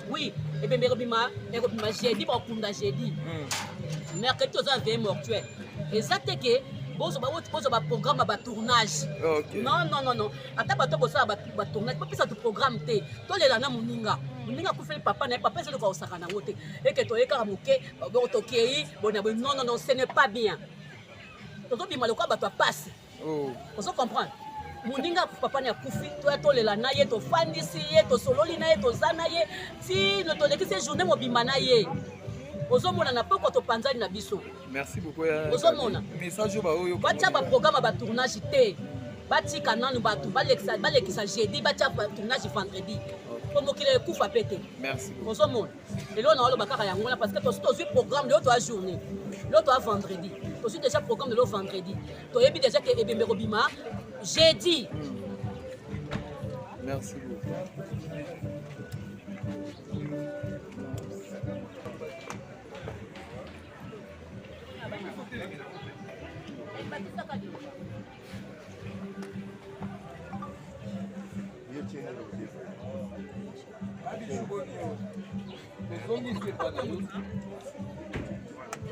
Oui, ebembe ekobima ekobima jeudi bakokunda jeudi. Mercredi toza na veille mortuaire. Eza te ke bozwa baprogramme ya batournage. Non, non, non, non. Ata bato bosala batournage, bopesa to programme te. Tolela na moninga. Moninga akufeli papa na ye, papa eza eloko akosaka na yango te. Eke toye kaka moke, bongo tokei, bona boye. Non, non, non, ce n'est pas bien. Tozobima lokola bato ya pasi. Oh. Ozo comprendre? Moninga papa ni akufi, toya tolela na ye, tofandisi ye, tosololi na ye, toza na ye, ti tolekisi ye journée mobimba na ye. Ozomona na pokwa topanzani na biso. Merci beaucoup. Ya Ozomona. Message oyo baoyo. Batia ba programme ya ba tournage te. Batika nanu bato balekisa balekisa jeudi, batia tournage vendredi. Po mokili ekufa pe te. Merci beaucoup. Ozomona. Lelo na oloba kaka yango wana parce que tosi tozwi programme lelo toya journée. Lelo toya vendredi. Tozwi déjà programme lelo vendredi. Toyebi déjà que ebembe kobima jeudi. Merci beaucoup.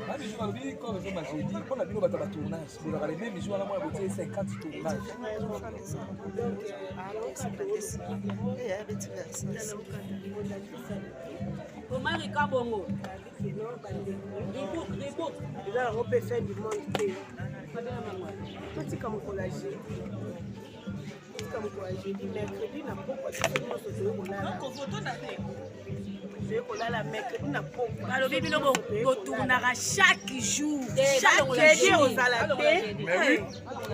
Babiju balobi corps ezonga jeudi mpo na bino bato ya batournage bozalaka le même jour wana mwana botie 50 tournage. Omari Kabongo. Rebook, rebook. Eza yango mpe fin du monde te. Totika mokolo ya jeudi. Totika mokolo ya jeudi, mercredi na pokwa biso nyonso toye kolala. Toye kolala mercredi na pokwa. Balobi bino botournaka chaque jour. Jeudi ozala te.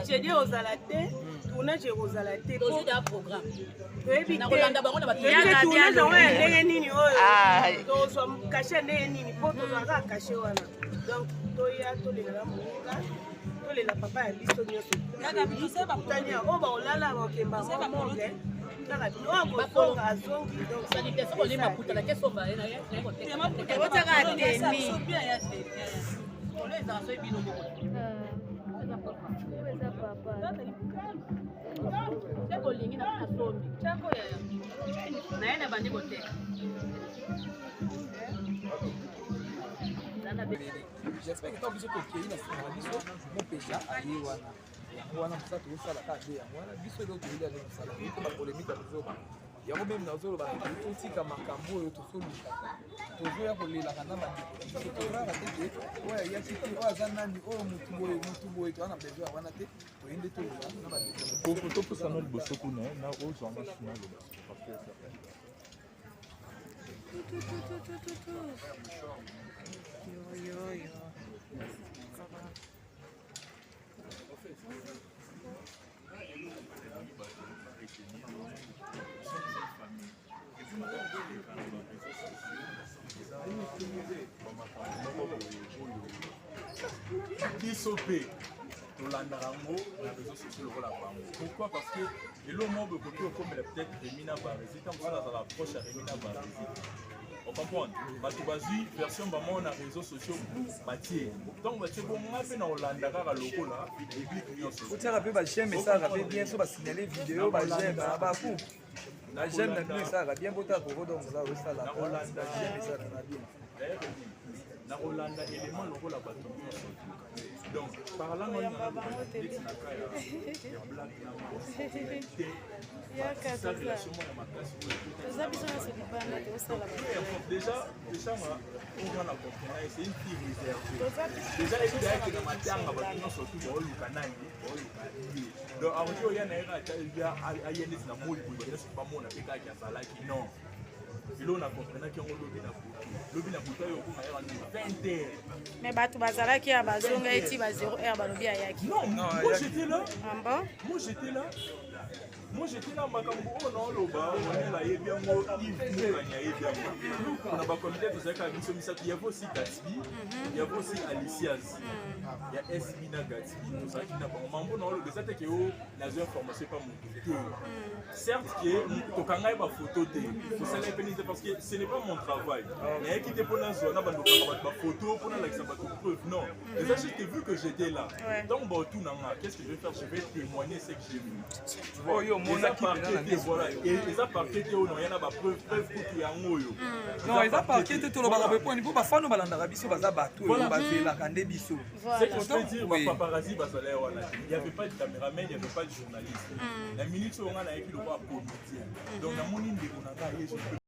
Jeudi ozala te. Tournage ekozala te. Tozwi da programme. Toyebi te. Nakolanda bango na bato. Toyebi te tournage yango ya ndenge nini oyo. Tozwa cachet ya ndenge nini po tozwa kaka cachet wana. Donc toya tolela na moninga. Tolela papa ya biso nyonso. Tania oyo bakolala bakokemba morgue. Kaka bino oyo akozonga azongi. Donc Sanitation bolingi maputa na kesomba ye na ye na ye koteka. Otiaka teni. Kolo ezala soki bino moko. Se bolingi na asombi. Na ye na bandi koteka. J'espère que ntango biso tokei na nsima na biso mopesha aye wana yango wana mosala tozosala kaka nde yango wana biso eloko toyeli yango mosala toyei bapolemike ya kozoba yango meme nazoloba totika makambo oyo tozolukaka tozoya kolelaka na bandeko na biso tozalaka te ke oyo ayaki te oyo aza nani oyo motu boye motu boye toza na besoin ya wana te toye nde tolela na bandeko na biso. Topusana liboso kuna na ozwa ngo nsima aloba parce que Yo, yo, yo. Biso mpe tolandaka yango na réseau sociaux lokola bango. Pourquoi? Parce que eloko moko boye ekoki kokomela peut-être Remy na Barezi, ntango mosusu nazala proche ya Remy na Barezi, ocomprendre bato bazwi version bango na réseau sociaux batie ntango batie bo nga mpe na kolanda kaka lokola public nyonso. Otiaka mpe bajeme esalaka mpe bien so basignale video bajeme baku na j'aime na bino esalaka bien botala koko donc oza osalaka j'aime esalaka na bien. Nakolanda élément lokola bato nyonso. Donc parlant neti na cas ya Black na te sa relation moko ya makasi toza biso nyonso libanda tosala. Déjà eshanga oyo na comprendre, c'est une fille réservée déjà ekeyaki na matanga bato nyonso tu baoluka nani baoluka ye. Donc akoki oya na ye kaka aye neti na moi boye bato nyonso bamona mpe kaka azalaki non. Eloko na comprenaki yango lobi na butu, lobi na butu ayo okoma yaka na 20 heures. Mais bato bazalaki ya bazonga eti ba 0 heure balobi ayaki. Non, moi j'étais là. Ah bon? Moi j'étais là. Moi j'étais là makambo oyo naoloba Ronel ayebi yango, Yves Mukanya ayebi yango. Na bakomite tozalaki kaka biso misato, il y avait aussi Gatsby, il y avait aussi Aliciaz. Ya SB na Gatsby tozalaki na bango. Mambo naoloba eza te ke o nazwi information epa motu te. Certes ke tokanga ye bafoto te, tosala ye mpe nini te parce que ce n'est pas mon travail. Nayaki te mpo nazwa na bandokanga bato bafoto mpo nalakisa bato preuve, non. Eza juste que vu que j'étais là, donc baotuna nga, qu'est-ce que je vais faire? Je vais témoigner ce que j'ai vu. Tu vois? Oyo. omonaki mpena na miso na yo. Eza parquet te oyo naoya na bapreuve, preuve kutu yango oyo. Non, eza parquet te. Tolobaka boye poni mpo bafano balandaka biso, baza bato oyo bazelaka nde biso. Ce que je peux dire, bapaparazzi bazala wana te. Il y avait pas de caméraman, il y avait pas de journaliste. Na minute oyo nga nayeki lokola comédien, donc namoni ndeko na ngai ye.